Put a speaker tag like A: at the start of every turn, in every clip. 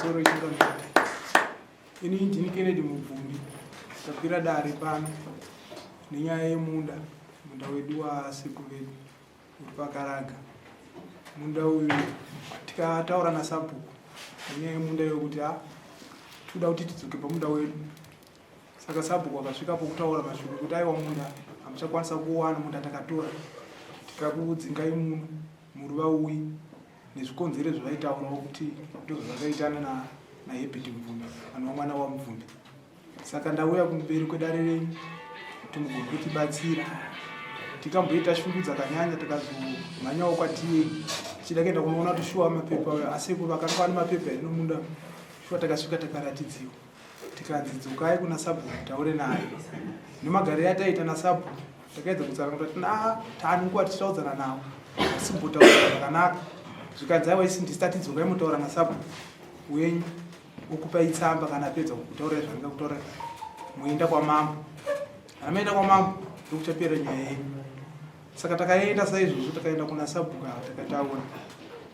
A: Pamusoro changamire. Ini ndini Kennedy Mubvumbi. Takwira dare pano nenyaya yemunda, munda wedu wasekuru vedu uri paKaraga. Munda uyu tikataura nasabhuku nenyaya yemunda iyoyo kuti ha tikuda kuti tidzoke pamunda wedu. Saka sabhuku akasvika pokutaura mashoko ekuti aiwa munda hamuchakwanisa kuwana munda takatora tikakudzingai muno muri vauyi nezvikonzero zvavaitaurawo kuti ndozvavakaitana naHebert Mvumbi anova mwana waMvumbi. Saka ndauya kumberi kwedare renyu kuti mugone kutibatsira. Tikamboita shungu dzakanyanya tikazomhanyawo kwatiye tichida kuenda kunoona kuti shuwa mapepa asekuru vakanga vane mapepa here nomunda shuwa takasvika takaratidziwa tikanzi dzokai kuna sabhuku taure naye nemagariro ataiita nasabhuku takaedza kutsanangura kuti ah, taani nguva tichitaudzana navo asi kumbotaura zvakanaka zvikanzi aiwa isi ndisi tati dzokai motaura nasabhuku wenyu okupai tsamba kana apedza kukutaurirai zvaanoda kutaura moenda kwamambo kana maenda kwamambo ndokuchapera nyaya yenyu saka takaenda saizvozvo takaenda kuna sabhuku ava takataura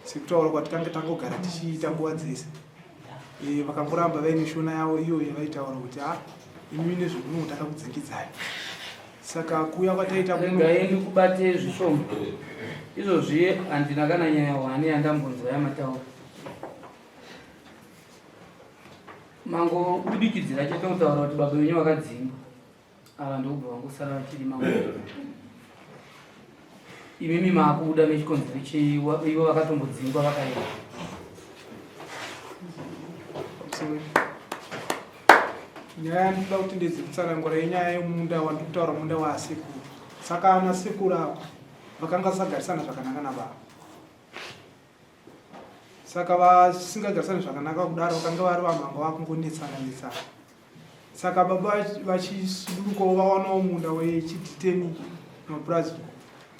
A: sekutaura kwatikange tangogara tichiita nguva dzese e, vakangoramba vaine shona yavo iyo yavaitaura kuti a ah, imi nezvekuno takakudzingidzai saka kuuya kwataita
B: regai ndikubate zvishoma izvozvi handina kana nyaya hwani yandambonzwa yamataura mangobudikidzira chete kutaura kuti baba venyu vakadzingwa ava ndokubva vangosara vachirima imimi maakubuda nechikonzero chei ivo vakatombodzingwa vakaenda
A: nyaya yandikuda kuti ndezekutsanangura yenyaya yemunda wandikutaura munda waasekuru saka ana sekuru ava vakanga vasagarisana zvakanaka nababa saka vasingagarisani zvakanaka kudaro vakanga vari vanhu vanga vakungonetsana netsana saka baba vachisudurukawo vawanawo munda wechidhiteni mapurazi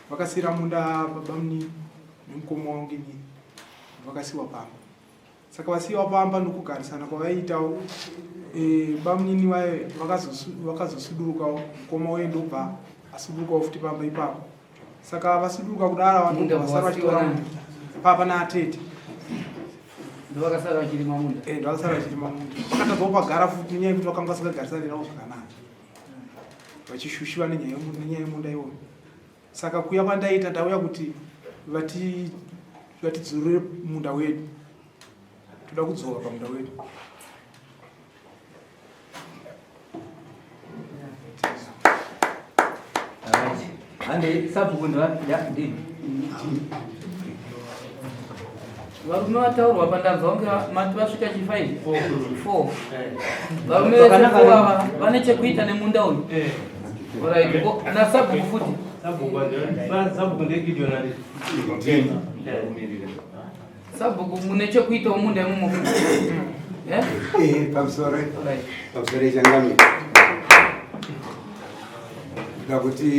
A: vakasiira munda baba munini nemukoma wangu inini vakasiiwa pamba saka vasiiwa pamba nokugarisana kwavaiitawo e, bamunini vaye vakazosudurukawo mukoma uye ndobva asudurukawo futi pamba ipapo saka vasuduruka kudaro vanhu vasara vachitora munda papa naatete
B: ndovakasara vachirima munda
A: eh, ndovakasara vachirima munda vakatadzawo pagara futi nenyaya yekuti vakanga vasingagarisani navo zvakanaka vachishushiwa nenyaya yemunda iwoyo saka kuya kwandaita ndauya kuti vatidzorere munda wedu toda kudzoka pamunda wedu
B: Hande sabhuku ndi varume vataurwa pandanzwa kunge mati vasvika chi 5 4 varume vese four ava vane chekuita nemunda uyu eh. Alright, nasabhuku futi
C: sabhuku ndegideon ari
B: Sabhuku mune chekuita munda imomo.
D: Eh? Eh, pamusoro. Pamusoro changamire. Ndoda kuti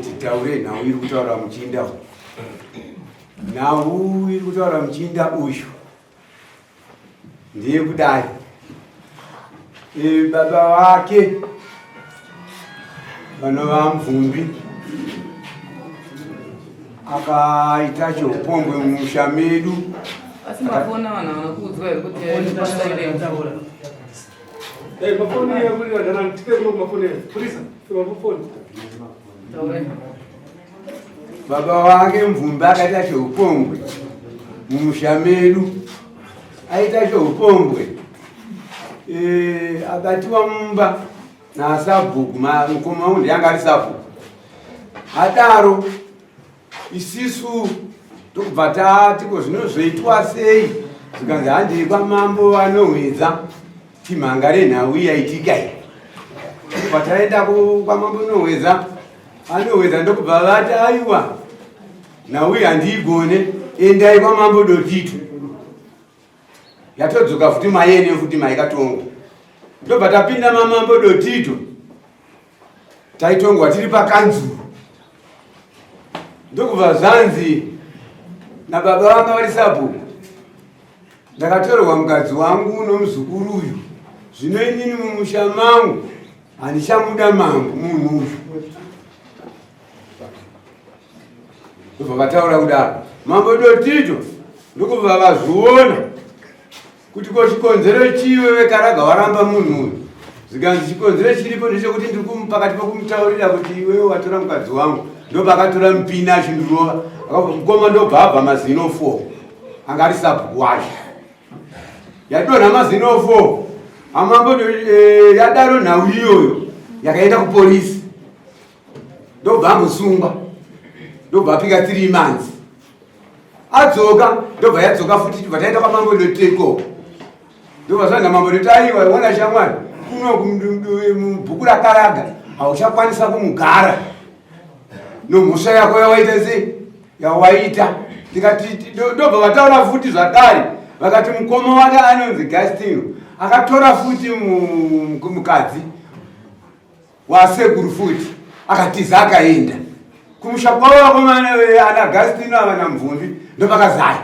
D: titaure nhau iri kutaura muchinda uyu. Nhau iri kutaura muchinda uyu ndeyekudai. E, baba vake vanova mvumbi akaita cheupombwe mumusha medu.
B: Asi mafoni vanhu havana kuudzwa here kuti
D: Baba wake mvumbi akaita cheupombwe mumusha medu, aita cheupombwe e, abatiwa mumba nasabhuku mukoma wangu ndiye anga ari sabhuku adaro isisu ndokubva tati ko zvinozoitwa sei zvikanzi handei kwamambo vanohwedza timhangare nhau iyaitika iyi ndokubva taenda kwamambo nohwedza anohwedza ndokubva vati aiwa nhau iyi handiigone endai kwamambo dotito yatodzoka futi mayene futi maikatongo ndobva tapinda mamambo dotito taitongwa tiri pakanzuru ndokubva zvanzi nababa vanga vari sabhuku ndakatorerwa mukadzi wangu nomuzukuru uyu zvino inini mumusha mangu handichamuda mangu munhu uyu ndobva vataura kudaro mambo dotito ndokubva vazviona. Kuti ko chikonzero chiwe vekaraga waramba munhu uyu? Zvikanzi chikonzero chiripo ndechekuti ndiri pakati pokumutaurira kuti iwewe watora mukadzi wangu. Ndopakatora mupini achindirova. Mukoma ndobva abva mazino 4. Anga ari sabhuku wacho. Yadonha mazino 4. Amambo eh, yadaro nhau iyoyo yakaenda kupolisi. Ndobva ambosungwa. Ndobva apika 3 months. Adzoka ndobva yadzoka futi tibva taenda kwamambo Doteko. Ndobva zvanzi namambo Doteko aiwa ona shamwari kuno mubhuku rakaraga hauchakwanisa kumugara nomhosva yako yawaita sei yawaita ndikati ndobva vataura futi zvakare vakati mukoma wake anonzi Gastino akatora futi mukadzi wasekuru futi akatiza akaenda kumusha kwavo vakomana ana Gastino ava namvumbi ndopakazai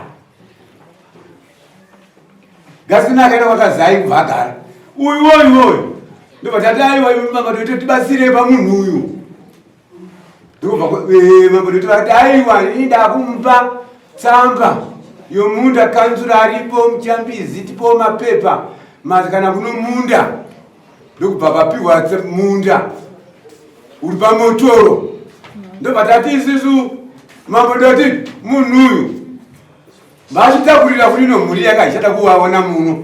D: Gastino akaenda kwakazai kubva agara uyu woyu woyu ndobva tati aiwa mama toite tibatsire pamunhu uyu ndobva eh, mambo toite vakati aiwa ini ndakumupa tsamba yomunda kanzura aripo muchambizi tipo mapepa kana kuno munda ndokubva vapiwa munda uri pamotoro ndobva tati isusu mambo ndoti munhu uyu vachitakurira kuri no mhuri yake haichada kuvaona muno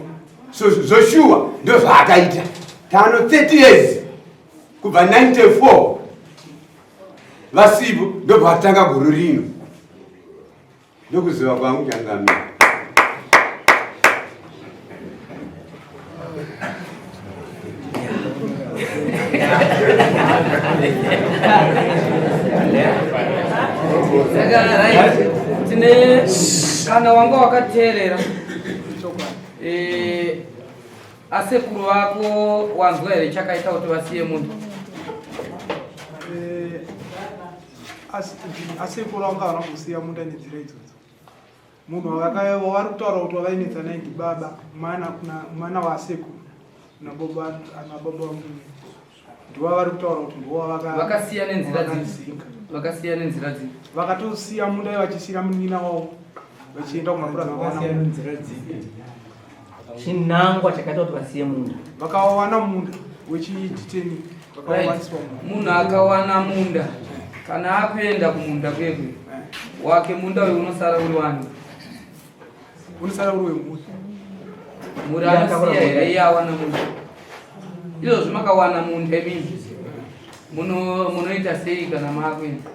D: so zvoshuwa ndozvaakaita tano 30 years kubva 94 vasipo ndobva vatanga guru rino Ndokuziva kwangu changamire.
B: Saka right tine kana wanga wakateerera eh, asekuru vako wanzwa here chakaita kuti vasiye munhu
A: eh, Asekuru vanga havana kusiya munda nenzira idzodzo. Munhu wavari kutaura kuti wavainetsa naye ndibaba mwana kuna mwana waasekuru nababa anababa vangu ndivo vari kutaura kuti ndivo
B: vakasiya nenzira dzipi vakasiya nenzira dzipi
A: vakatosiya munda vachisiira munin'ina wavo vachienda kumapurazi
C: vakawana nenzira dzipi chinangwa chakaita kuti vasiye munda
A: vakawana munda wechiteni
B: vakawaniswa munhu akawana munda kana akuenda kumunda kwekwe eh. wake munda uyu unosara uri wani
A: unosara uri wemhuri
B: mhuri anosiya here iye awana munda izvozvi makawana munda imimi munoita sei kana maakuenda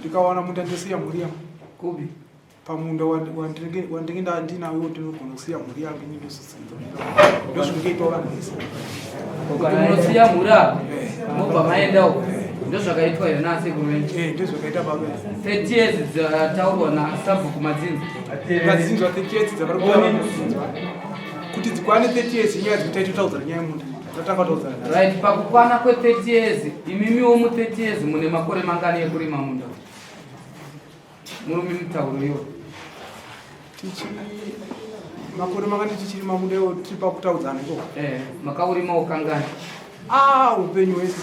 A: ndikawana munda ndosiya mhuri yangu
B: kupi
A: pamunda wandinenge ndinawo ndinogona kusiya mhuri yangu ini ndososiidza ndozvinongeitwa vanhu vese
B: kuti munosiya mhuri apa eh. mobva maendawo ndozvakaitwa here naasekuru venyu
A: eh, ndozvakaita baba
B: 30 years dzataurwa nasabhuku madzinza
A: madzinzwa 30 years dzavari kutaura madzinzwa kuti dzikwane 30 years inyaya dzekuti taitotaudzana nyaya yemunda tatanga kutaudzana
B: right pakukwana kwe 30 years imimiwo mu 30 years mune makore mangani ekurima munda Murume mutauro iwo.
A: Tichi makore makati tichirima munda iwo tiri pakutaudzana ikoko.
B: Eh, makaurima ukangani?
A: Ah, upenyu hwese.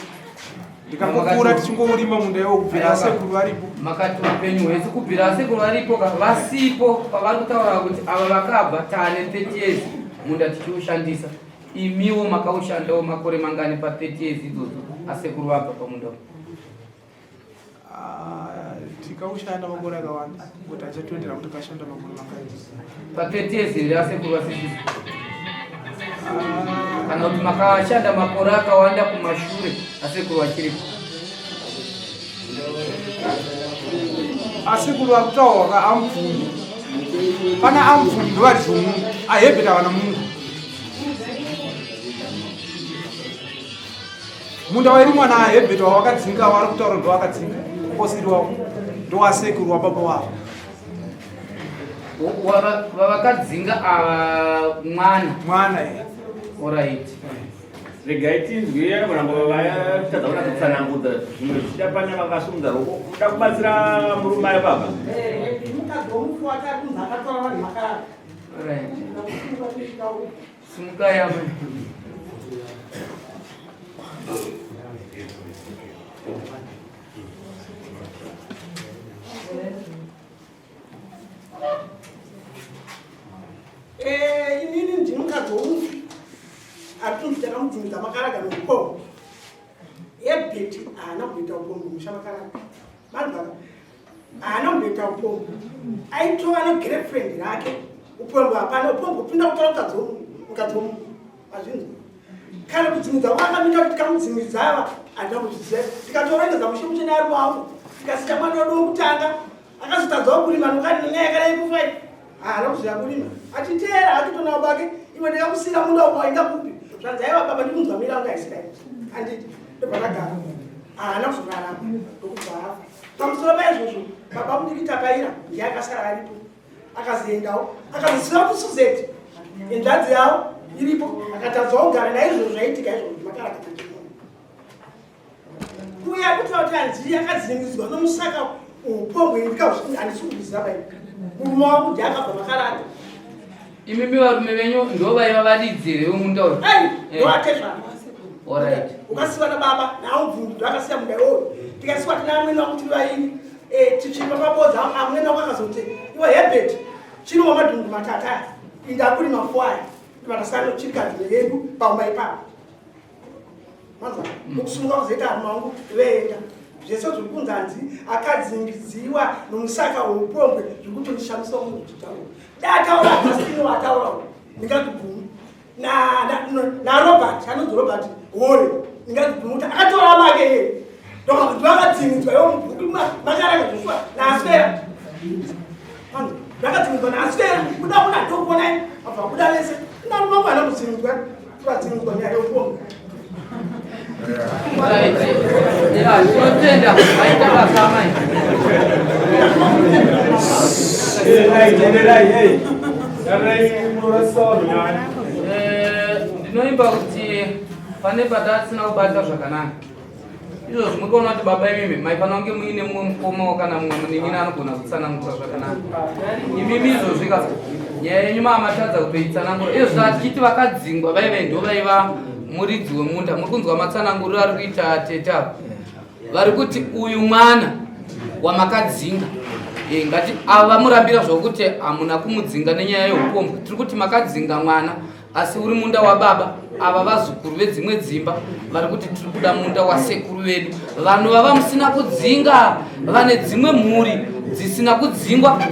A: Ndikangokura tichingourima munda iwo kubvira asekuru varipo.
B: Makati upenyu hwese kubvira asekuru varipo ka vasipo pavari kutaura kuti ava vakabva taane 30 years munda tichiushandisa. Imiwo makaushandawo makore mangani pa 30 years idzodzo asekuru vabva pamunda uyu?
A: Ah, tikaushanda makore akawanda kuti achatoendera kuti kashanda makore mangani
B: pa30 years here asekuru vasisisi ah. kana kuti makashanda makore akawanda kumashure asekuru vachiripo
A: asekuru vakutaurwa ka amubvumi pana amubvumi ndovaridzi vomunhu ahebheta vana munhu Munda wairimwa naHebert wawakadzinga wari kutaura ndowakadzinga osiri wako ndowasekuru wababa wavo
B: vavakadzinga ava mwana
A: mwana e
B: orit
C: regai tinzwe kuramba vatadza kuda kutsanangudza zvimwe zvichida pane vakasumudza roko kuda kubatsira murume ayo baba eh,
B: Simukai amai.
E: Eh, inini ndini Vakamudzingidza Makaraga noupombwe. Hebert haana kumboita upombwe musha Makaraga. Manzwaka? Haana kumboita upombwe. Aitova negirlfriend rake. Upombwe hapana. Upombwe kupinda kutora mukadzi womunhu. Mukadzi womunhu. Mazvinzwa? Kana kudzingidza kwaakamita kuti kamudzingidza ava handina kuzviziva. Tikatorengedza mushe mushe neari wangu. Tikasiya mwana wedu wokutanga. Akazotadzawo kurima nokani nenyaya yakadai kufa iyi. Haana kuziva kurima. Achiteera achitona baba ake iwe ndakakusiyira munda uko wainga kupi? Zvanzi aiwa baba ndikunzwa mira anga isina. Handiti ndobva ndagara. Haana kuzorarama ndokubva afa. Pamusoro paizvozvo baba mudiki Takaira ndiye akasara aripo. Akazoendawo akazoziva kuti Suzette hanzvadzi yavo iripo akatadzawo kugara naizvozvo zvaitika izvozvo makarakata. Kuya kutaura kuti hanzi yakadzingidzwa nomusaka upombwe handisi kuzviziva bai murume wangu ndi akabva makarata.
B: Imimi varume venyu ndo vaiva varidzi here vemunda uyu?
E: Ai, ndoatezvara.
B: Alright.
E: Ukasiwa nababa naubvundu ndo akasiya munda iwoyo. Tikasiwa tina amwene wangu tiri vaini. Eh, tichimba pabodza amwene wangu akazoti iwe Herbert chino wamadhungu matata inda kuri mafuaya. Tivatasano chirikadzi yedu paumba ipapo. Manzwa mukusunga kuzoita hama wangu veenda zvese zviri kunzi hanzi akadzingidziwa nomusaka woupombwe zviri kutondishamisa munhu kuti taura dataura Justino ataura ndingazvibvumi naRobert anonzi Robert Hore ndingazvibvumi kuti akatora make iye ndokakuti vakadzingidzwa iwo mubhuku makaranga Joshua naaswera vakadzingidzwa naaswera kuda kuna tokuonai abva kuda vese narumangu ana kudzingidzwa
B: Tinotenda maita basa amai. Ndinoimba kuti pane patasina kubata zvakanaka. Izvozvi muri kuona kuti baba imimi maifanira kunge muine mumwe mukoma kana mumwe munin'ina anogona kutsanangura zvakanaka. Imimi izvozvi ka nyaya yenyu maamatadza kutoitsanangura. Izvozvi tichiti vakadzingwa vaive ndo vaiva muridzi wemunda. Muri kunzwa matsananguriro ari kuita tete ava. Vari kuti uyu mwana wamakadzinga e, ngati ava vamurambira zvokuti hamuna kumudzinga nenyaya yeupombwe. Tiri kuti makadzinga mwana asi uri munda wababa ava vazukuru vedzimwe dzimba vari kuti tiri kuda munda wasekuru vedu vanhu vava musina kudzinga vane dzimwe mhuri dzisina kudzingwa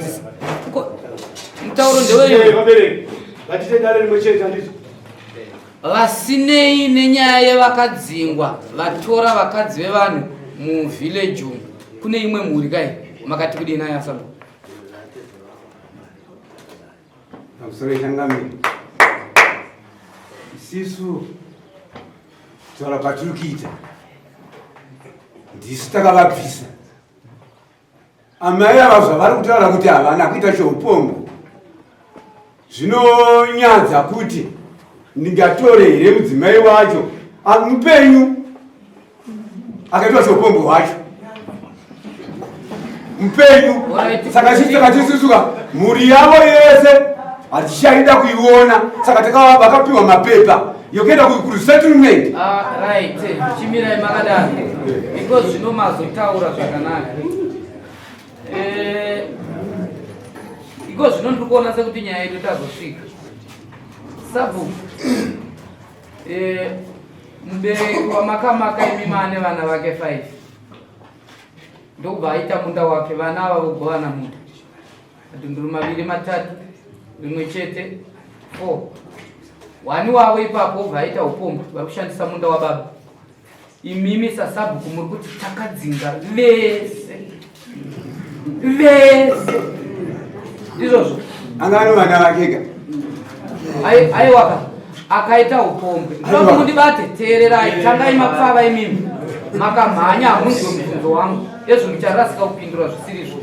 B: mutauro ndeweyo vasinei nenyaya yevakadzingwa vatora vakadzi vevanhu muvillage umu kune imwe mhuri kai makati kudii nayo asamba
D: Pamusoro changamire. Isisu kutaura kwatiri kuita ndisu takavabvisa amai ava zvavari kutaura kuti havana kuita cheupombwe zvinonyadza kuti ndingatore here mudzimai wacho mupenyu akaitwa cheupombwe hwacho mupenyu saka chii takatisusuka mhuri yavo yese hatichaida kuiona saka takava vakapiwa mapepa yokuenda kuresettlement
B: ah, right chimirai makadaro iko zvino mazotaura zvakanaka eh, iko zvino ndiri kuona sekuti nyaya yedu tazosvika sabhuku eh, mubereki wamakamaka imi maane vana vake 5 ndokubva aita munda wake vana ava vogovana munda madhunduru maviri matatu rimwe chete 4 wani wavo ipapo obva aita upombwe vari kushandisa munda wababa imimi sasabhuku muri kuti takadzinga vese vese ndizvozvo
D: anga ane vana vakeka
B: aiwaka akaita upombwe ndinoda mundibate teererai tangai mapfava imimi makamhanya hamunzwe mubvunzo wangu ezvo mucharasika kupindura zvisirizvo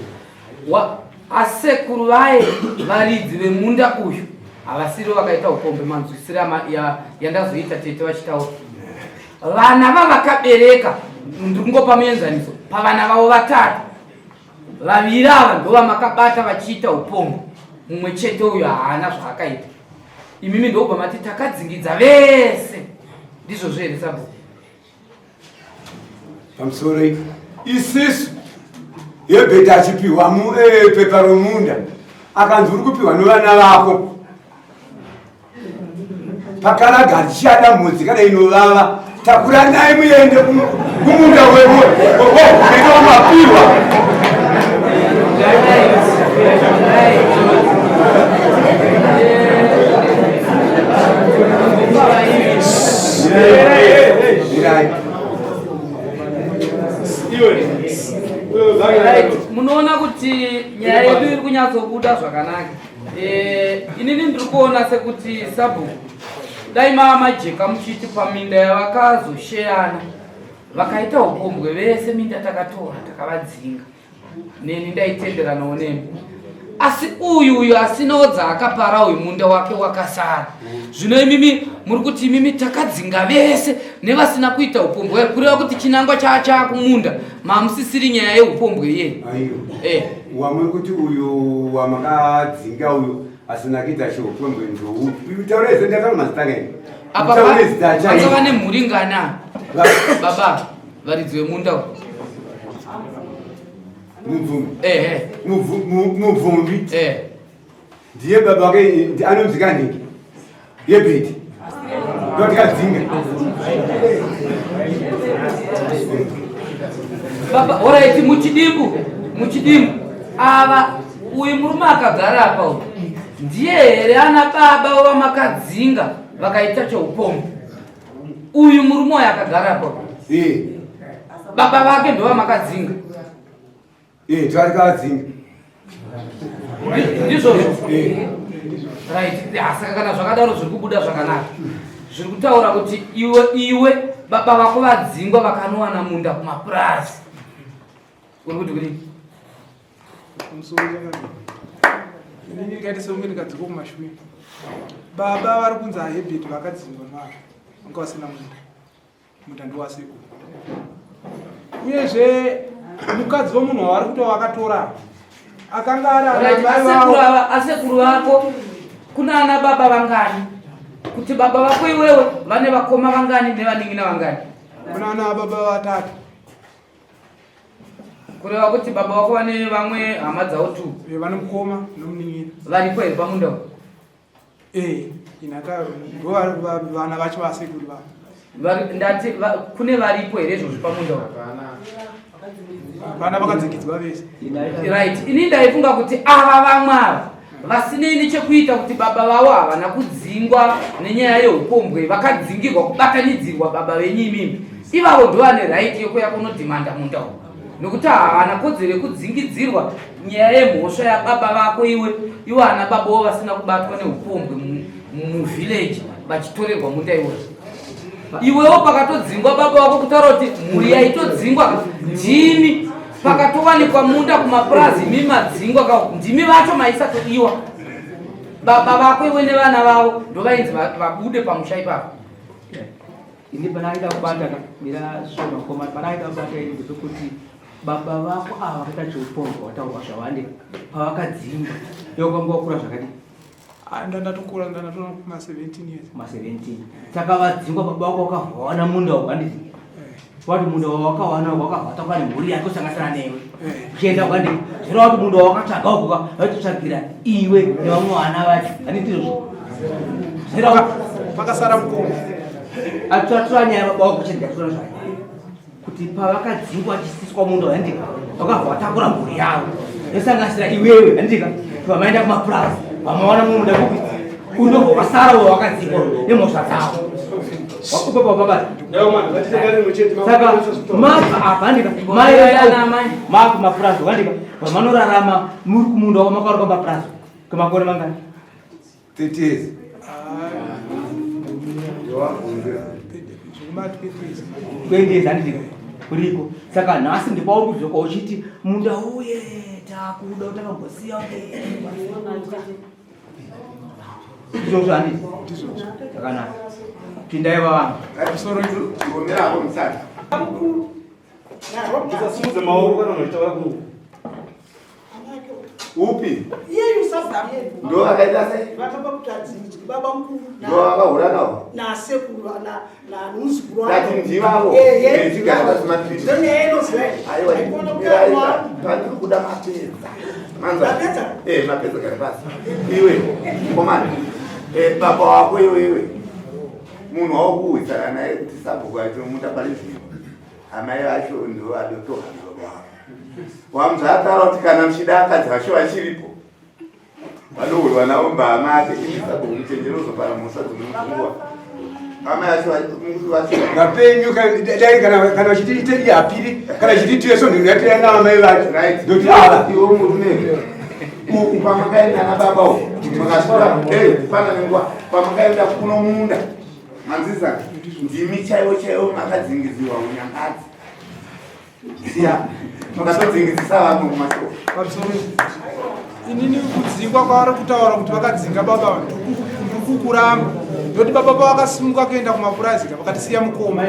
B: asekuru vaye varidzi vemunda uyu havasiri vakaita upombwe manzwisiro yandazoita tete vachitaura vana vavakabereka ndiri kungopa muenzaniso pavana vavo vatatu vaviri ava ndovamakabata vachiita upombwe mumwe chete uyo haana zvaakaita imimi ndobva mati takadzingidza vese ndizvozvo here sabhuku
D: Pamusoro isisu Hebert achipiwa eh, pepa romunda akanzi uri kupiwa nevana vako. Pakaraga hatichada mhodzi kana inovava. Takuranai muende kumunda wewe wamapiwa.
B: Munoona kuti nyaya yedu iri kunyatsobuda zvakanaka. Eh, inini ndiri kuona sekuti sabhuku dai maa majeka muchiti paminda yavakazosheyana vakaita upombwe vese minda takatora takavadzinga neni ndaitenderanawo nemi asi uyu uyu asinawo dzaakapara uyu munda wake wakasara zvino imimi muri kuti imimi takadzinga vese nevasina kuita upombwe kureva kuti chinangwa chaachakumunda mamusisiri nyaya yeupombwe iye
D: eh. Wamuri kuti uyu wamakadzinga uyu asina kuita cheupombwe ndoupi? Taurai zita, ndataura mazita kaini.
B: Apa vanga vane mhuri ngana baba varidzi vemunda uyu?
D: Mubvumbi. Ehe. Mubvumbi. Eh. Ndiye baba wake anonzi kanhingi yebheti ndotikadzinga.
B: Baba, oraiti muchidimbu, muchidimbu. Ava uyu murume akagara apa uyu ndiye here ana baba vamakadzinga vakaita cheupombwe? Uyu murume uyu akagara apa uyu.
D: Eh.
B: Baba vake ndovamakadzinga.
D: Eh, twarikadzinga.
B: Ndizvozvo. Eh. Right. Saka kana zvakadaro zviri kubuda zvakanaka. Zviri kutaura kuti iwe iwe baba vako vadzingwa vakanowana munda kumapurazi. Uri kuti kudii?
A: Pamusoro chakadii? Inini ndikaita sekunge ndikadzoka kumashure. Baba vari kunzi aHebert vakadzingwa navo. Vanga vasina munda. Munda ndowasekuru. Uyezve mukadzi wemunhu wavari kuti wakatora akanga ari
B: Right, asekuru ava asekuru vako kuna ana baba vangani? Kuti baba vako iwewe vane vakoma vangani nevanin'ina vangani?
A: Kuna ana baba vatatu.
B: Kureva kuti baba vako vane vamwe hama dzavo tu?
A: Eh, vane mukoma nomunin'ina.
B: Varipo here pamunda uyu?
A: Eh, inaka ndo vana vacho vasekuru vavo.
B: Ndati kune varipo here izvozvi pamunda uyu?
A: Vana vakadzikidzwa vese.
B: Right, ini ndaifunga kuti ava vamwe ava vasinei nechekuita kuti baba vavo havana kudzingwa nenyaya yeupombwe, vakadzingirwa kubatanidzirwa baba venyu imimi. Ivavo ndovane right yekuya kunodhimanda munda uyu, nokuti havana kodzero yekudzingidzirwa nyaya yemhosva yababa vako iwe, ivo ana baba vavo vasina kubatwa neupombwe muvillage vachitorerwa munda iwoyo. Iwewo pakatodzingwa baba vako kutaura kuti mhuri yaitodzingwa ndimi, pakatowanikwa munda kumapurazi imi madzingwa ka ndimi vacho maisatodiwa. Baba vako iwe nevana vavo ndovainzi vabude pamusha ipapo.
F: Ini panaida kubata mira shoma koma panaida kubata ini ndepekuti baba vako ava vakaita cheupombwe wataurwa zvawande pavakadzingwa iwe kwanga wakura zvakadii?
A: Ndatokura ndatona kuma 17 years.
F: Kuma 17. Saka vadzingwa baba vako wakavhawana munda uku handiti? Wati munda wawakawana wakavhata kwa nemhuri yake usanganisana newe. Uchienda kwa ndii? Zvoreva kuti munda wawakatsvaga uku ka vaitotsvagira iwe nevamwe vana vacho. Handiti izvozvo?
A: Zvoreva kuti pakasara mukoma.
F: Atsvatsva nyaya baba vako chete ndatsvatsva zvayo. Kuti pavakadzingwa vachisiswa munda handika vakabva vatakura mhuri yavo yosanganisira iwewe handika vamaenda kumapurazi vamawana mumwe munda kupi unobva wasara uwo wakadzingwa nemhosva dzavo wakupa bababata saka mabva apa handika makumapurazi handika vamanorarama muri kumunda wamakaruka mapurazi kwemakore mangani
D: 30 years.
F: 20 years handiti uriko saka nhasi ndipauri kudzoka uchiti munda uye takuda takambosiya ndizvozvo handiti zvakanaka pindai vavanhu
C: Usasimudze maoko kana unotaura kuno.
D: Upi?
E: Iyeyu sabhuku.
D: Ndo akaita sei?
E: Vakapa kuti adzinzwi baba mukuru.
D: Ndo akahura navo.
E: Na sekuru na na muzukuru
D: wavo. Ndati ndivavo. Eh, tigara pasi mapiri.
E: Ndo nyaya inoziva.
D: Aiwa. Pandiri kuda mapedza. Manza.
E: Mapedza?
D: Eh, mapedza gara pasi. Iwe, komana. Eh, baba wako iwe iwe.
G: Munhu waukuhwisana naye kuti sabhuku acho munda pari zvino, amai vacho ndo vadotohana baba wavo. Wamuzvataura kuti kana muchida akadzi vacho vachiripo vanohurwa navo mbama ake imi sabhuku muchenjere uzopara mhosva dzinomudzunguwa amai acho vacho
D: Vapenyu dai kana vachiti ite yapiri kana chiti tiyeso nhinhu yatira naamai vacho.
G: Right.
D: Ndoti ava.
G: Iwe murume uku pamakaenda nababa uku makasvika pana nenguva pamakaenda kuno munda manzisa ndimi chaiwo chaiwo makadzingidziwa unyangadzi siya makatodzingidzisa vamwe kumashoko.
A: Pamusoro, inini kudzingwa kwavari kutaura kuti vakadzinga baba ndikukuramba, ndokuti baba pavakasimuka kuenda kumapurazi ka vakatisiya mukoma,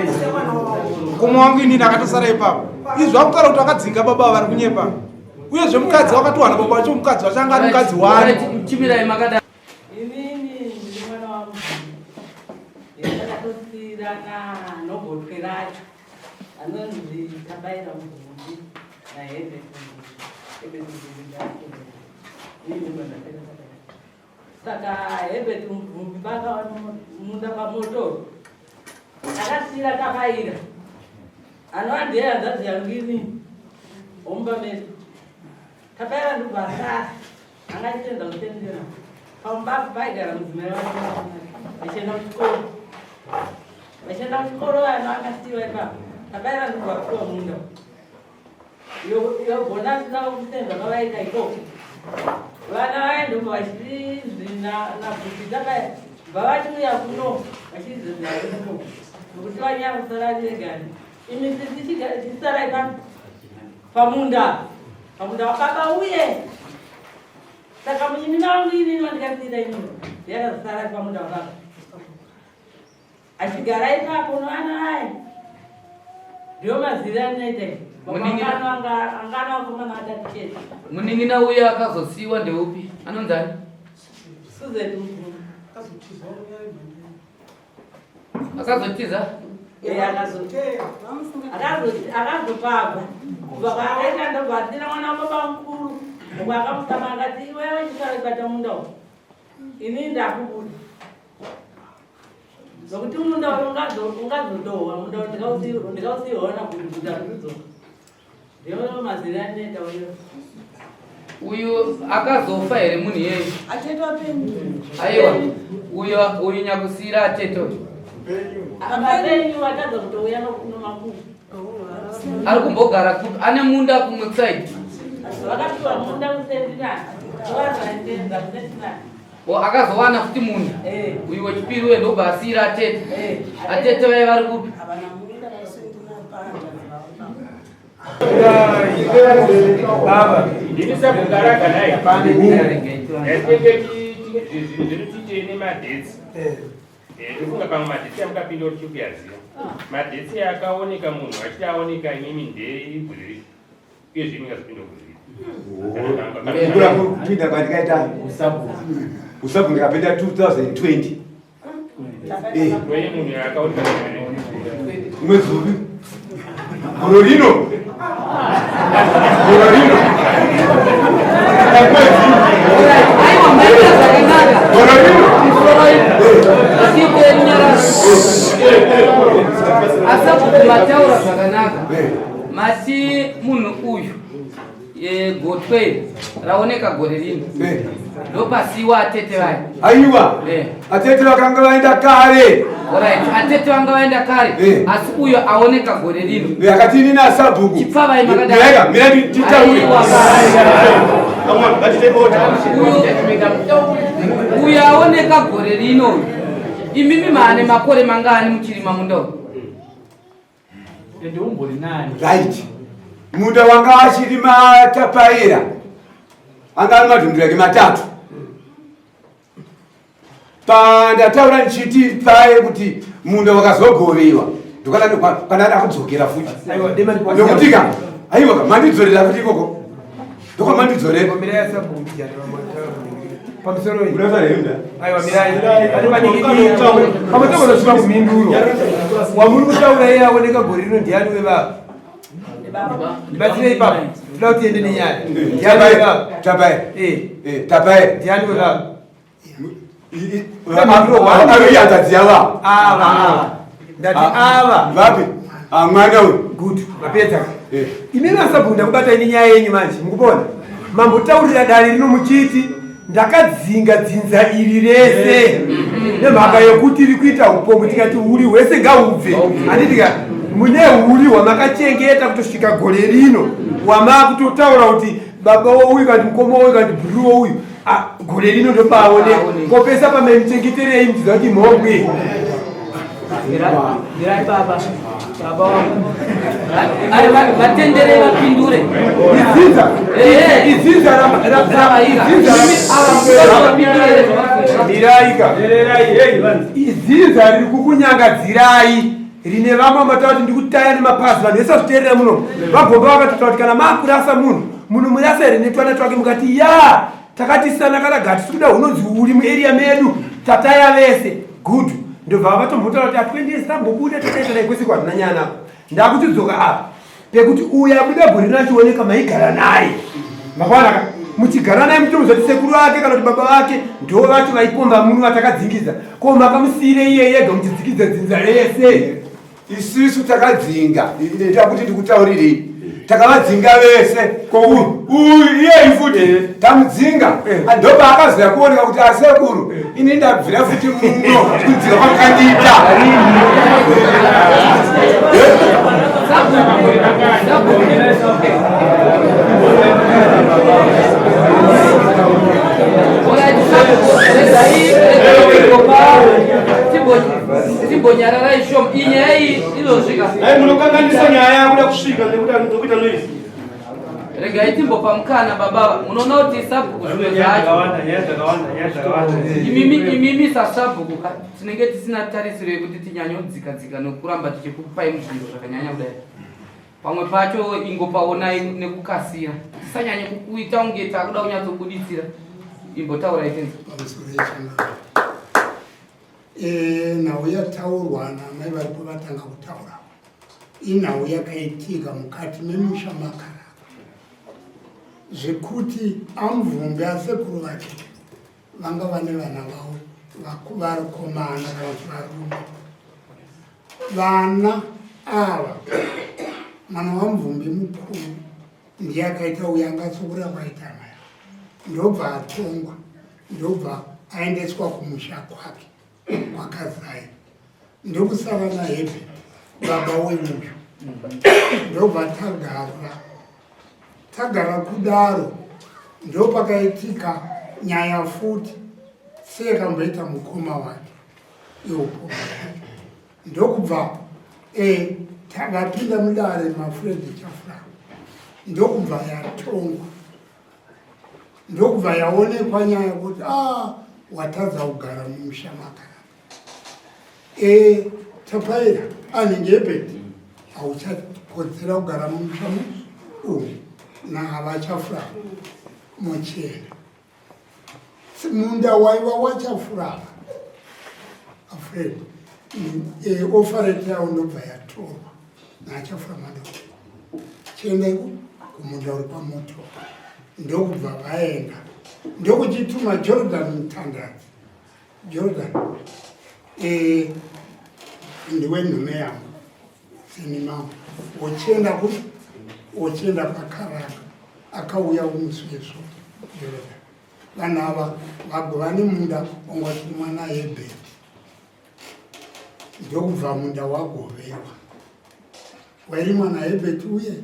A: mukoma wangu inini akatosara ipapo. Izvi vakutaura kuti vakadzinga baba vari kunyepa. Uyezve mukadzi wakatowana baba vacho, mukadzi wacho anga ari mukadzi wani.
B: Chimirai makadai.
H: Inini ndiri mwana wamubvunzi ndakatosiyirana nogotwe racho anonzi Tabaira Mubvumbi naHebert Mubvumbi. Hebert Mubvumbi ndaakuna. Saka Hebert Mubvumbi vakawana munda pamoto akasiyira Tabaira anova ndiye hanzvadzi yangu inini womumba medu. Tabaira ndobva asara anga achitenda kutendera pambapo paigara mudzimai wake vachienda kuchikoro, vachienda kuchikoro vana vakasiyiwa ipapo. Tabaira ndobva apiwa munda yogona asina kutenda kwavaita ikoko. Vana vaendobva vachinzi nabhuti Tabaira bva vachiuya kuno vachizozara kuno nokuti vanyaya kusara vegani. Imi sisi chisarai pano pamunda, pamunda wababa uye. Saka munyinina wangu inini wandikasiira inini yakazosara pamunda wababa achigara ipapo novana vaye. Ndiyo maziviro andinoita. Angana vakomana vatatu chete.
B: Munin'ina uye akazosiyiwa ndeupi, anonzani?
H: Suzet Mubvumbi.
B: Akazotiza?
H: Akazopabva kubva kwaakaita ndobva asina mwana wababa mukuru uko akamutama akati iwewe chisara munda uyu ini ndakubuda nokuti munda uyu ungazotohwa munda uyu ndikausiiona kuti guta rikudzoka. Ndiyo mazira anoita uyo.
B: Uyu akazofa here munhu iyeye?
E: Atete wapenyu.
B: Aiwa, uyu uyu nyakusiyira atete uyu.
H: Vapenyu vatadza kutouya nomakuva.
B: Ari kumbogara kupi? Ane munda kumwe kuside?
H: Vakapiwa munda kusentinani, vanhu vaisenza kusentinani.
B: O, akazowana futi munda? Uyu wechipiri uye ndobva asiyira atete. Atete vaye vari kupi?
D: Baba.
C: Ndini sabhukaraga naye. Yatinenge zvinhu zvedu tiite nemadates. Tofunga pamwe madates amukapinda kuti tiri kuyaziva. Madates akaoneka munhu achiti aoneka imimi ndeigore ripi? Uyezve imi ngazopinda gore ripi?
D: Kukura kupinda kwandikaita usabhuku ndikapinda 2020.
C: Wenye munhu akaoneka
D: mwedzi upi? Gore rino, gore rino.
B: Aiwa, maita zvakanaka.
D: Gore rino.
B: Asikuenyara. Asabhuku, mataura zvakanaka. Mati munhu uyu gotwe iri raoneka gore rino ndopasiwa atete vaya?
D: Aiwa. Atete vakanga vaenda kare.
B: Alright, atete vanga vaenda kare, asi uyo aoneka gore rino.
D: Akati inini asabhuku
B: Chipfavai makadai.
D: Miraika, mira titaure.
B: Aiwa. Uyo aoneka gore rino uyu, imimi maane makore mangani muchirima munda uyu?
I: Ende umbori nani?
D: Right, munda wanga achirima Tapaira anga ari madhunduru ake matatu. Pandataura ndichiti paye kuti munda wakazogovewa ndokana da kudzokera futi nokuti ka aiwa ka mandidzorera futi ikoko ndokwamandidzorera.
A: Pamusoro.
D: Murasa hemda.
A: Aiwa, mirai. Pamatogona kumhinduro wamuri kutaura iye aoneka gore rino ndiani wevava? Ndibatsirei ipapo, toda kuti tiende nenyaya. Ndiani wevava?
D: Tapaira. Tapaira.
A: Ndiani wevava?
D: Hanzvadzi yava
J: ava ava ndati ava
D: vapi ah, mwana uyu
J: good mapedza eh. imi masabhuku ndakubata ini nyaya yenyu manje mukupona mambotaurira dare rino muchiti ndakadzinga dzinza iri rese nemhaka yekuti riri kuita upombwe tikati uri hwese ngahubve handitika mune uri hwamakachengeta kutosvika gore rino wamakutotaura kuti baba wouyu kati mukoma wouyu kati bhuru wouyu ah, gore rino ndopaone kopesa pamaimuchengeterei muchiziva kuti mhombwe
B: Mirai baba. Baba wangu. Ari vatenderei vapindure.
J: Izinza.
B: Eh.
J: Izinza ra ra ra izinza ra Miraika. Izinza riri kukunyangadzirai rine vamwe vamataura kuti ndikutaya nemapazi vanhu vese vazviteerera muno vagomba vakatotaura kuti kana makurasa munhu munhu murasa here netwana twake mukati ya takatisana kana gati tikuda hunonzi uri muarea medu tataya vese good ndobva vatombotaura kuti atwendesi tambobuda takaita dai kwese kwatina nyaya nako ndakutidzoka apa pekuti uyo abuda gore rino achioneka maigara naye makaona ka muchigara naye mutomuza kuti sekuru vake kana kuti baba vake ndo vacho vaipomba muno vatakadzingidza ko makamusiire iye yega muchidzikidza dzinza rese
D: Isisu takadzinga ita kuti ndikutaurirei takavadzinga vese ko uyu uyu iyeyi futi eh. tamudzinga eh. Ah, ndopaakazoya kuoneka kuti asekuru eh. ini ndabvira futi muno kudzinga kwakandiita
B: Timbonyararai shom iyi nyaya iyi izosvika.
K: Hey, munokanganisa nyaya yakuda kusvika nekuti nekuita noise.
B: Regai timbopa mukana baba munoona kuti sabhuku zvimwe zvacho. Imimi imimi sasabhuku tinenge tisina tarisiro yekuti tinyanyodzika dzika nokuramba tichikupai muzviro zvakanyanya kudai. Pamwe pacho ingopaonai nekukasira tisanyanye kukuita kunge takuda kunyatsobuditsira. Imbotaurai tenzi.
L: Eh, nhau yataurwa naamai varipo vatanga kutaura inhau yakaitika mukati memusha makaraka zvekuti amvumbi asekuru vake vanga vane vana vavo vakomana kana kuti varume vana ava mwana wamvumbi mukuru ndiye akaita uyo angatsukura kwaita amai ndobva atongwa ndobva aendeswa kumusha kwake kwakazai ndokusara nahebhe baba weuyu ndobva tagara tagara kudaro ndopakaitika nyaya futi seyakamboita mukoma wake iupo ndokubva e, vapinda mudare mafredi chafura ndokubva yatongwa ndokubva yaonekwa nyaya kuti a ah, watadza kugara mumusha makanaka e eh, tapaira anenge ebheti hauchakodzera kugara mumusha umu naavachafura mochena munda waiva wachafurava afred eh, ofareti yavo ndobva yatorwa naachafura madoko chiendai kumunda uri pamoto ndokubva vaenda ndokuchituma jordan mutandadzi jordan eh, ndiwe nhume yangu seni mama wochienda ku wochienda kwakaraka akauya umusi wezvo jordan vanhu ava vagovane munda wanga wachirimwa nahebheti ndokubva munda wagovewa wairimwa nahebheti uye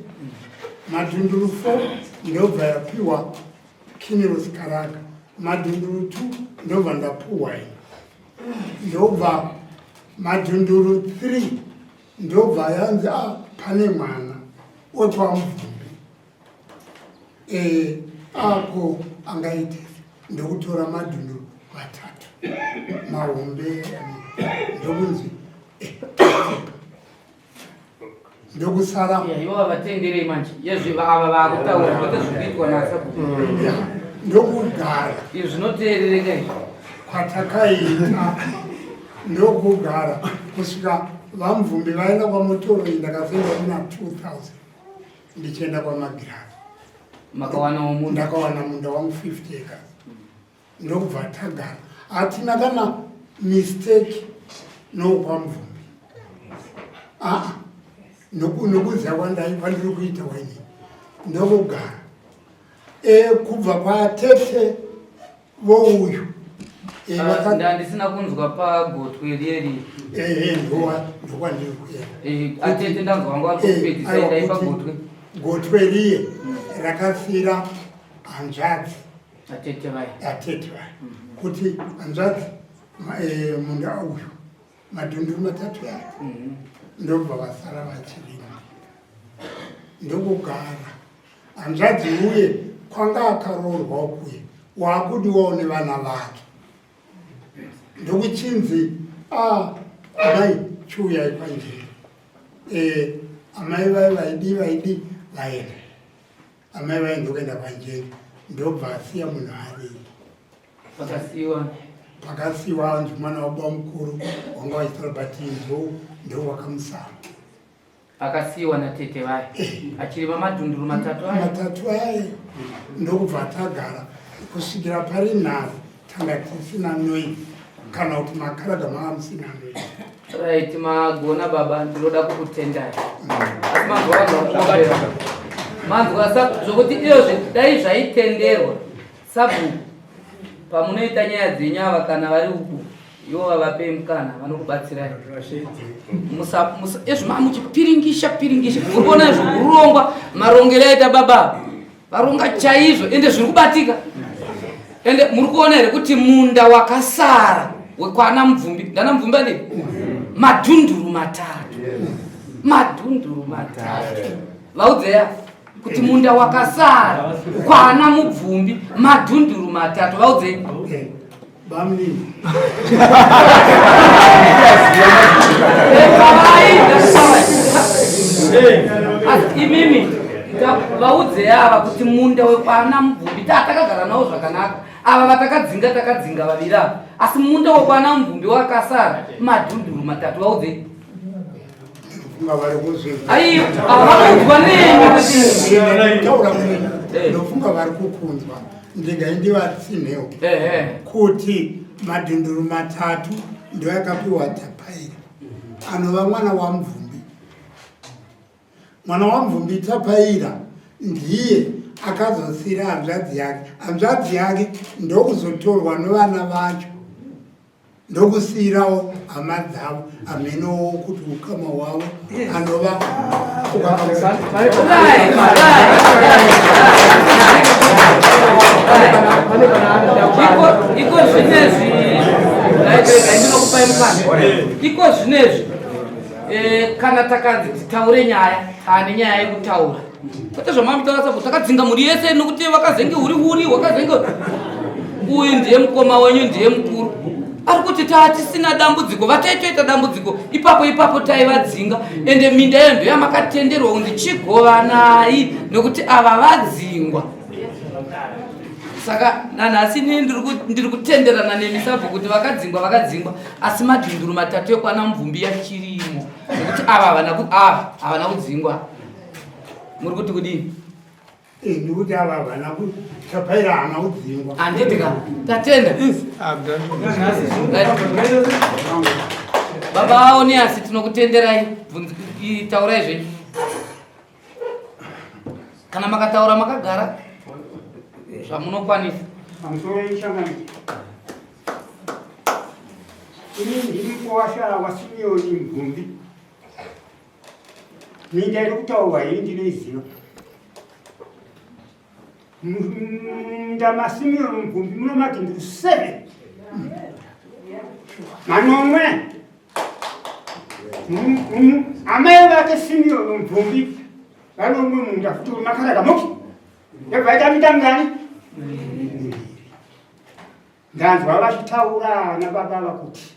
L: madhunduru 4 ndobva yapiwa kiniros karaka madhunduru 2 ndobva ndapuhwa ini ndobva madhunduru 3 ndobva yanzi a ah, pane mwana wekwamubvumbi e, ako angaite ndokutora madhunduru matatu mahombe ndokunzi eh, ndokusara
B: ivo vatenderei manje yezve ava vakutaura kwete zvikuitwa nasa
L: ndokugara
B: izvi zvinoteerereka izvi
L: kwatakaita ndokugara kusvika vamvumbi vaenda kwamutoro iyi ndakazoenda kuna 2000 ndichienda kwamagirari
B: makawana munda
L: ndakawana munda wangu 50 acres ndokubva tagara Hatina kana mistake nokwamubvumbi aa nokuziva kwandai kwandiri kuita waini ndokugara e, kubva kwatete vouyu
B: e, ah, ndandisina kunzwa pagotwe rieri
L: ehe ndokwandiri kuenda
B: e, atete ndanzwa vangu varikupedzisa endai pagotwe
L: gotwe riye rakafira hanzvadzi
B: atete vaya
L: atete vaya kuti hanzvadzi eh, munda uyu madhunduru matatu aya mhm. ndobva vasara vachirima ndokugara hanzvadzi uye kwanga akaroorwa kuye waakudiwawo nevana vake ndokuchinzi a ah, amai chiuyai kwanjeri eh, amai vai vaidi vaidi vaenda amai vaye ndokuenda kwanjeri ndobva asiya munhu ariko
B: pakasiwa
L: pakasiwa anzi mwana wababa mukuru wanga wachitora but nzou ndo wakamusama
B: akasiyiwa natete vaye eh. achirima madhunduru matatu
L: aya matatu aye ndokubva tagara kusvikira pari nhasi tanga tisina noise kana kuti makaraga mava musina noise
B: Right, magona baba, ndinoda kukutendai. Asi manzwa vanhu manzwa zvokuti iyozve dai zvaitenderwa sabhuku pamunoita nyaya dzenyu ava kana vari uku ivo vavapei mukana vanokubatsirai ezvo mamuchipiringisha piringisha muri kuona izvo kurongwa marongero aita baba varonga chaizvo ende zviri kubatika ende muri kuona here kuti munda wakasara wekwana mubvumbi ndana mubvumbi andi madhunduru matatu madhunduru matatu vaudzeya kuti munda wakasara kwana mubvumbi madhunduru matatu vaudzei
L: Bamnini.
B: Imimi vaudze ava kuti munda wekwana mubvumbi takagara nawo zvakanaka ava vatakadzinga takadzinga vaviri ava asi munda wekwana mubvumbi wakasara madhunduru matatu vaudze
L: aiwa ndofunga vari kukunzwa ndega ndivatsinhewo kuti madhunduru matatu ndoyakapiwa tapaira anova mwana wamubvumbi mwana wamubvumbi tapaira ndiye akazosira hanzvadzi yake hanzvadzi yake ndokuzotorwa nevana vacho ndokusiirawo hama dzavo hamenowo kuti ukama hwavo anova
B: iko zvinezvi ndinokupai mukana iko zvinezvi eh, kana takanzi titaure nyaya taane nyaya yekutaura kwete zvamamitaura sapo takadzinga mhuri yese nokuti vakazenge huri huri wakazenge uyu ndiye mukoma wenyu ndiye mukuru ari kuti taatisina dambudziko vataitoita dambudziko ipapo ipapo taivadzinga ende minda iyo ndoyamakatenderwa kunzi chigovanai nokuti ava vadzingwa saka nanhasi ini ndiri kutenderana nemi sabvo kuti vakadzingwa vakadzingwa asi madhunduru matatu ekwana mubvumbi yachirimo nekuti ava ava havana kudzingwa muri kuti kudii
L: eh, ndikuti ava havana tapaira haana kudzingwa
B: handiti ka tatenda baba aoniasi tinokutenderai taurai zvenyu kana makataura makagara zvamunokwanisa
M: ini ndiri mukuwasha wasimioni mgumbi Minda iri kutaurwa iyi ndinoiziva. Munda maSimeon Mugumbi muno madhinduru 7 manomwe. Amai vake Simeon Mugumbi vane umwe munda futi uri makaraka muki. Yabva yaita minda mingani? Ndanzwa vachitaura nababa vakuti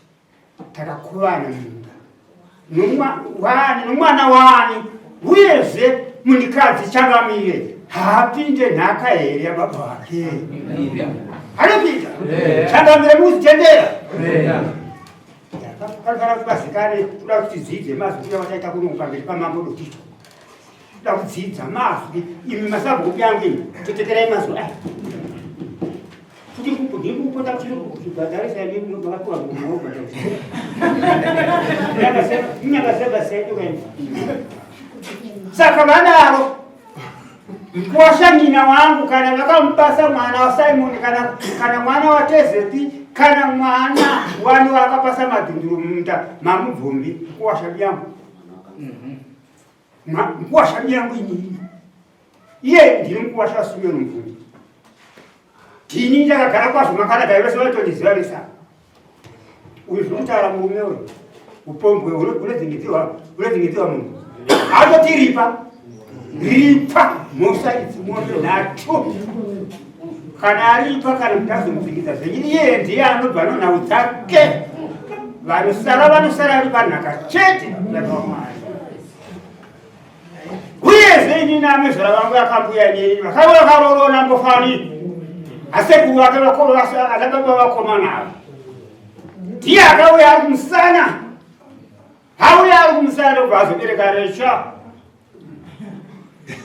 M: takakuvana munda wani nomwana wani uyezve munikadzi changamire haapinde nhaka here yababa vake anopinda changamire muzitendera panofanira kuti vazikane toda kuti tidzidze mazwi kuya vataita kuno pamberi pamambo dotito toda kudzidza mazwi imi masabhuku yangu imi tetekerai mazwi aya kuti ndiri kupota kuchibhadharisa makapiwa mumwe wobhadharisa. Saka vanaro mkuwasha nyina wangu kana vakamupasa mwana waSimoni kana mwana waTezepi kana mwana wani wakapasa madhunduru mumunda mamubvumbi mkuwasha biyangu. Mkuwasha biyangu inini. Iye ndini mkuwasha Simeon Mubvumbi. Ndini ndakagara kwazvo makanaka vese vanotondiziva vese. Uyu zvinokutaura murume uyu upombwe unodzingidzirwa munhu atotiripa ripa mhosva idzi mombe nhatu kana aripa kana kuti azomudzingidza zvenyu iye ndiye anobva nonhau dzake vanosara vanosara vari panhaka chete vakaomari uyezve inini amezvara vangu yakambuya neni vakanga vakarorona mbofani asekuru vake ana baba vakomana ava ndiye akauya ari kumusana auya ari kumusana ndobva azobereka recha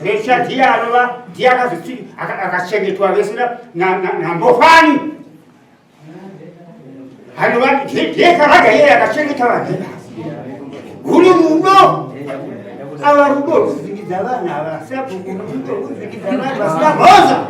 M: recha ndiye anova ndiye akachengetwa vese nambofani anova ndiye karaga iye akachengeta vanhu ruri rudo ava rudo ruzingidza vanhu ava sabhuku rudo ruzingidza vanhu vasina mhosva.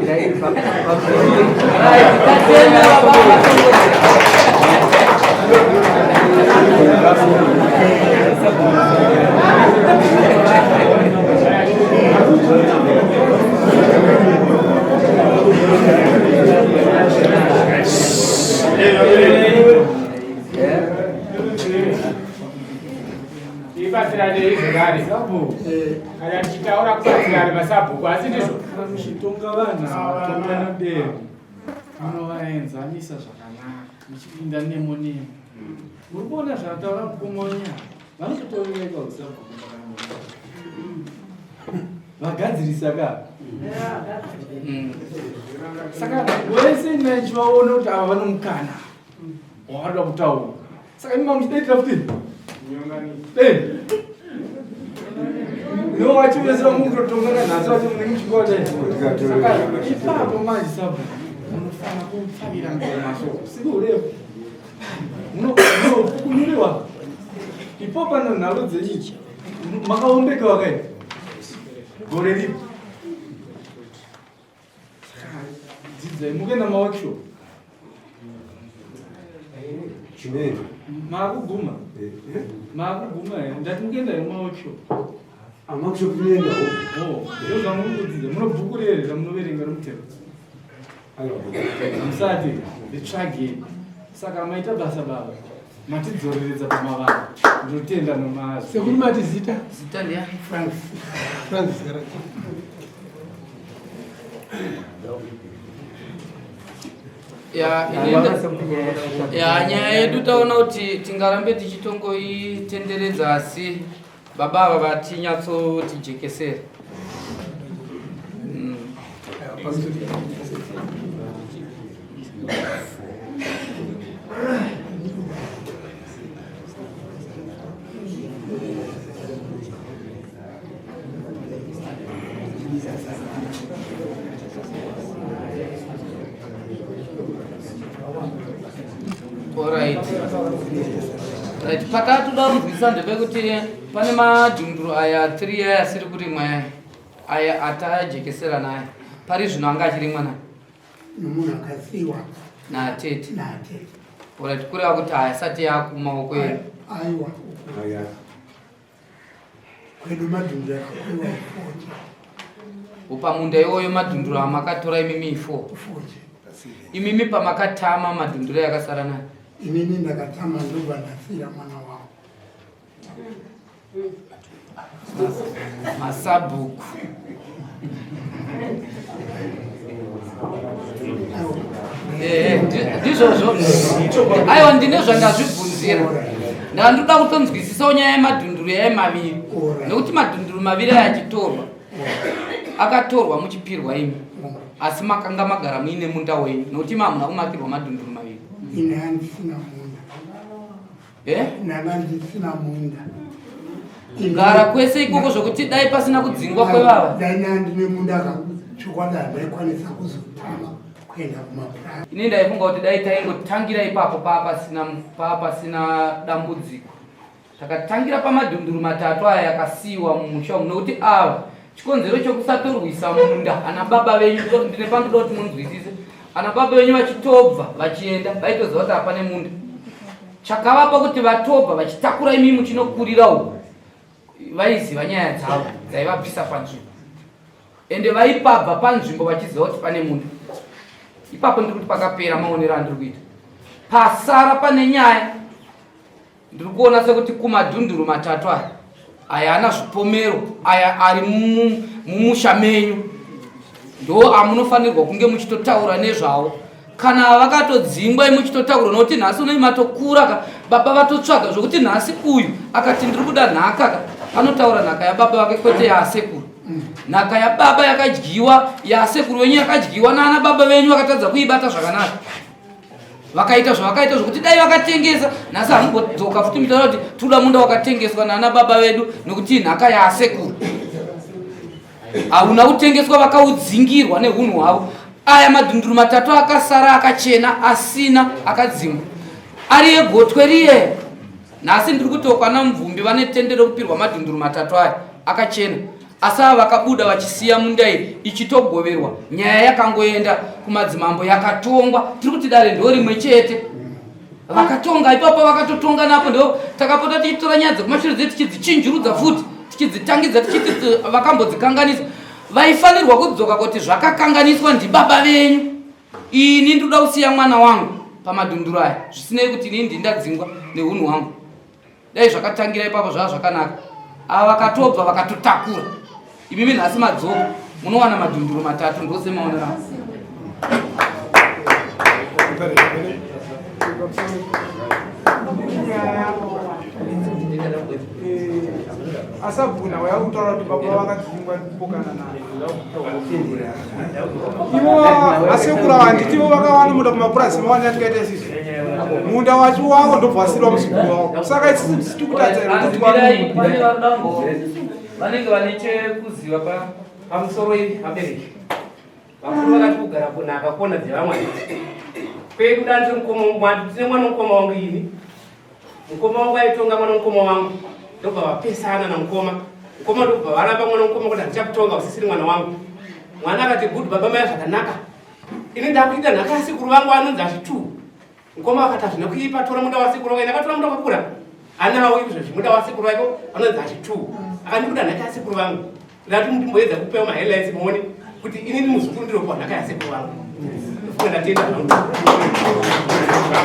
C: Tibatsiranei zvekare kana tichitaura kubatsirana masabhuku asi ndizvo
I: muchitonga vanhu vatonga nedemo munovaenzanisa zvakanaka muchipinda nemo nemo muri kuona zvataura mukoma wenyaya vanototorereka usabhuku vagadzirisa ka saka wese nachivaona kuti ava vanomukana wavanoda kutaura saka imi mamuchidaitira futi no wacho vese vamukutotonga nanhasi wacho munenge muchikuva saka ipapo manje sabhuku munofana kupfavira ngoma so sikuurefu munofukunyuriwa ipo pano nharo dzenyu makaombeka wakaita gore ripi dzidzai mukuenda maworkshop maakuguma maakuguma here ndati mukuenda here maworkshop
D: amaworkshop inoenda
I: ndo zvamuri kudzidza muno bhuku rere ramunoverenga romutemo hamusati ritsvagei saka maita basa baba matidzoreredza pamavanga ndinotenda nomazvo
A: sekuru mati zita
B: zita ndiani
A: Francis Francis Karati
B: Ya, nyaya yedu taona kuti tingarambe tichitongoitenderedza asi baba ava vatinyatsotijekesera. Alright. Right, patatoda kunzwisisa ndepekuti pane madhunduru aya 3 aya asiri kurimwa aya aya atajekeserana aya pari zvino anga achirimwa nani
L: nomunhu akasiwa
B: natete
L: natete
B: Alright, kureva kuti haasati yakumaoko edu
L: aiwa kwedu madhunduru akakuiwa ifoje
B: pamunda iwoyo madhunduru amakatora imimi ifo imimi pamakatama madhunduru yakasara nani
L: inini ndakatama ndobva ndasiya mwana wangu
B: masabhuku ndizvozvo aiwa ndine zvandazvibvunzira ndandoda kutonzwisisawo nyaya yemadhunduru yaye maviri nekuti madhunduru maviri aya achitorwa akatorwa muchipirwa imi asi makanga magara muine munda wenyu nekuti imi hamuna kumakirwa madhunduru maviri
L: ini handisina munda
B: Eh?
L: Nana ndisina munda.
B: Kugara kwese ikoko zvokuti dai pasina kudzingwa kwevava.
L: Dai ndine munda ka chokwadi handaikwanisa kuzotama. kuenda kumapurazi.
B: Ini ndaifunga kuti dai taingotangira ipapo paapasina paapasina dambudziko. Takatangira pamadhunduru matatu aya akasiyiwa mumusha umu nokuti ava chikonzero chokusatorwisa munda ana baba venyu ndine pandoda kuti munzwisise ana baba venyu vachitobva vachienda vaitoziva kuti hapane munda chakavapa kuti vatobva vachitakura imi muchinokurira uku vaiziva nyaya dzavo dzaivabvisa panzvimbo ende vaipabva panzvimbo vachiziva kuti pane munda ipapo ndiri kuti pakapera maonero andiri kuita pasara pane nyaya Ndiri kuona sekuti kumadhunduru matatu aya aya ana zvipomero aya ari mumusha menyu ndo amunofanirwa kunge muchitotaura nezvawo kana vakatodzingwa muchitotaura nokuti nhasi unei matokura ka baba vatotsvaga zvokuti nhasi uyu akati ndiri kuda nhaka ka anotaura nhaka yababa vake kwete yaasekuru nhaka yababa yakadyiwa yasekuru venyu yakadyiwa naana baba venyu vakatadza kuibata zvakanaka vakaita zvavakaita zvokuti dai vakatengesa nhasi hamumbodzoka futi mutaura kuti tikuda munda wakatengeswa naana baba vedu nokuti nhaka yaasekuru hauna kutengeswa vakaudzingirwa neunhu hwavo aya madhunduru matatu akasara akachena asina akadzingwa ari egotwe riye nhasi ndiri kuti kwana mubvumbi vane tende rekupirwa madhunduru matatu aya akachena asi ava vakabuda vachisiya munda iyi ichitogoverwa nyaya yakangoenda kumadzimambo yakatongwa tiri kuti dare ndo rimwe chete vakatonga ipapo vakatotonga napo ndo takapota tichitora nyaya dzekumashure dzedu tichidzichinjurudza futi tichidzitangidza tichiti vakambodzikanganisa vaifanirwa kudzoka kuti zvakakanganiswa ndibaba venyu ini ndinoda kusiya mwana wangu pamadhunduru aya zvisinei kuti inini ndindadzingwa neunhu hwangu dai zvakatangira ipapo zvava zvakanaka ava vakatobva vakatotakura imimi nhasi madzoka munowana madhunduru matatu ndosemaonero angu
A: asabhuna waya kutaura kuti baba vakadzingwa kupokana naye ivo asekura handiti ivo vakawana munda kumapurazi mawana yatikaita isisu munda wacho wavo ndobva wasirwa muzukuru wavo saka isisu tisi tikutadza here kuti
B: vanenge vane chekuziva
C: pamusoro ivi vabereki vakuru vakati kugara kunaka kona dzevamwe kwedu dandiri mukoma tine mwana mukoma wangu ini Mukoma wangu aitonga mwana mukoma wangu ndobva vapesana namukoma mukoma ndobva varamba mwana mukoma kuti handichakutonga usisiri mwana wangu mwana akati good baba maya zvakanaka ini ndakuita nhaka yasekuru vangu anonzi achitu mukoma akati hazvina kuipa tora munda wasekuru vangu ndakatora munda wakakura anawo izvozvi munda wasekuru vako anonzi achitu akandikuda nhaka yasekuru vangu Ndati mumboedza kupewa maheadlines muone kuti inini muzukuru ndinopiwa nhaka yasekuru vangu. Ndofunga ndatenda zvangu.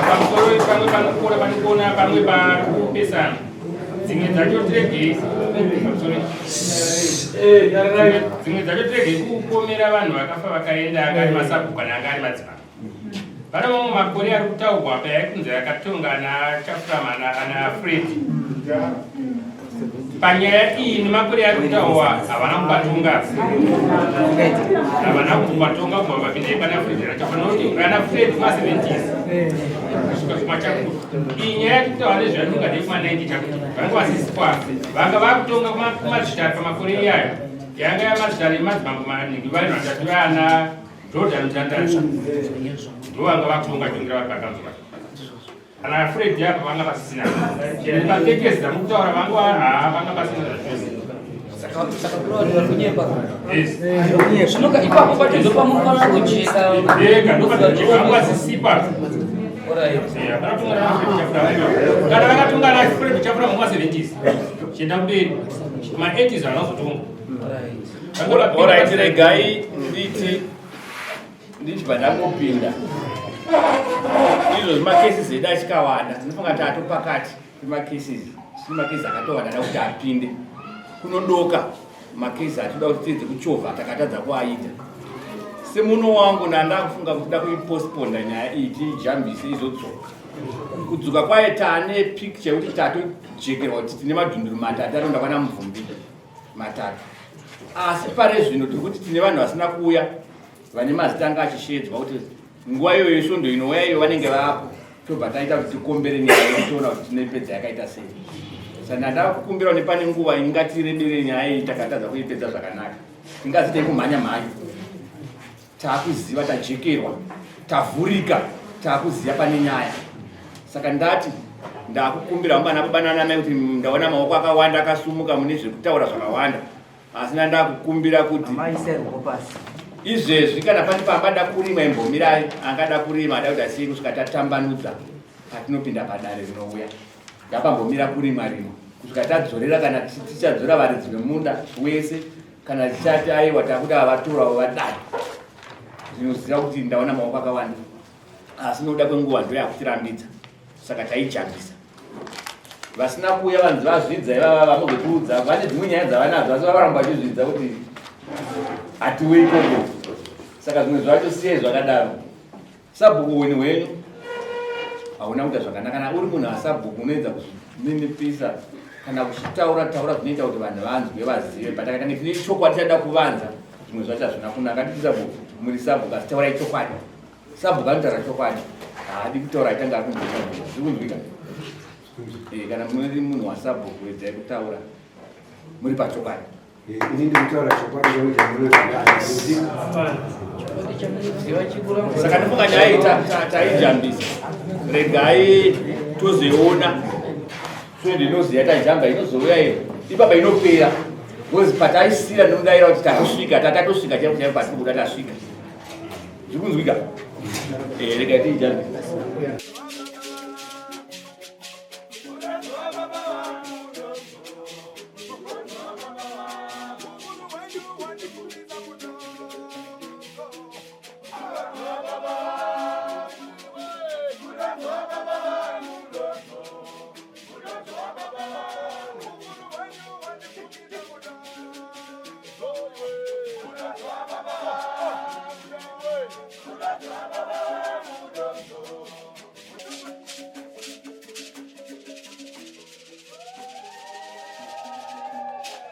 C: Pamusoro pamwe panokura panokona pamwe parikupesana. Dzimwe dzacho tiregei pamusoro dzimwe dzacho tiregei kupomera vanhu vakafa vakaenda anga ari masabhuku kana anga ari madzimambo. Pane mamwe makore ari kutaurwa apa yaikunzi yakatonga ana Chafurama ana Fred. Panyaya iyi nemakore ari kutaurwa havana kubatonga. Havana kubatonga kubva vapinda pana Fred rachafanira kuti ana Fred kuma 70s kusvika kuma Chakuti. Iyi nyaya yati kutaura nezvayatonga ndekuma 90 Chakuti. Vanga vasiswa. Vanga vakutonga kumazvitari pamakore iyayo. Yanga yamazvitari emadzimambo maningi vari vatatu vana Jordan Mutandasha ndovanga vakutonga tongera vari pakanzura kana Fred apa vanga vasisina patekezi dzamukutaura vanga haa vanga vasina zvachose
B: zvinoka ipapo pacho ndopamunofanira kujeka
C: ega ndopajeka vanga vasisipa kana vakatonga na Fred Chafura muma 70s chienda kumberi kuma 80s vanozotonga
N: Alright, regai nditi ndichibva ndangopinda izvo zvimacases edu achikawanda tinofunga tato pakati pemacases tine macases akatowanda ada kuti apinde kunodoka macases atinoda kuti tiedze kuchovha takatadza kuaita semuno wangu ndandakufunga kuti da kuipostponda nyaya iyi tiijambise izodzoka kudzoka kwayo taane picture yekuti tatojekerwa kuti tine madhunduru matatu anoenda kwana mubvumbi matatu asi pare zvino tiri kuti tine vanhu vasina kuuya vane mazita anga achisheedzwa kuti nguva iyoyo svondo inouya iyo vanenge vapo tobva taita kuti tikombere nyaya toona kuti tinoipedza yakaita sei saka ndanda kukumbira kuti pane nguva ingatirebere nyaya iyi takatadza kuipedza zvakanaka tingazitei kumhanya mhanya. Taakuziva, tajekerwa, tavhurika, taakuziva pane nyaya. Saka ndati ndakukumbira hangu ana baba nana mai kuti ndaona maoko akawanda akasumuka mune zvekutaura zvakawanda, asi ndandakukumbira kuti izvezvi kana pane pangada kurima imbomirai, angada kurima ada kuti asiye kusvika tatambanudza patinopinda padare rinouya. Ngapambomira kurima rima kusvika tadzorera, kana tichadzora varidzi vemunda wese, kana tichati aiwa takuti avatoravo vadai. Ndinoziva kuti ndaona maoko akawanda, asi nokuda kwenguva ndoyakutirambidza, saka taijambisa. Vasina kuuya vanzi vazvidza ivava vamozotiudza, vane dzimwe nyaya dzavanadzo, asi vavaramba vachizvidza kuti hatiwe ikoko. Saka zvimwe zvacho siyai zvakadaro. Sabhuku hweni hwenyu hauna kuita zvakanaka. Kana uri munhu asabhuku unoedza kuzvininipisa kana kuchitaura taura zvinoita kuti vanhu vanzwe vazive, but akatange tine chokwadi chada kuvanza, zvimwe zvacho hazvina kunaka. Nditi sabhuku, muri sabhuku, asi taurai chokwadi. Sabhuku anotaura chokwadi, haadi kutaura aitanga ari kunzwika. Zviri kunzwika. Eh, kana muri munhu wasabhuku edzai kutaura muri pachokwadi.
D: Ini ndikutaura chokwadi changu chamunoziva.
N: Saka ndifunga nyaya iyi taijambisa, regai tozoiona. So ndinoziva tajamba inozouya iyo ipapa inopera, because pataisira ndinodaira kuti tatosvika, tatatosvika chaipo chaipo patiri kuda tasvika. Zviri kunzwika? Eh, regai tiijambisa.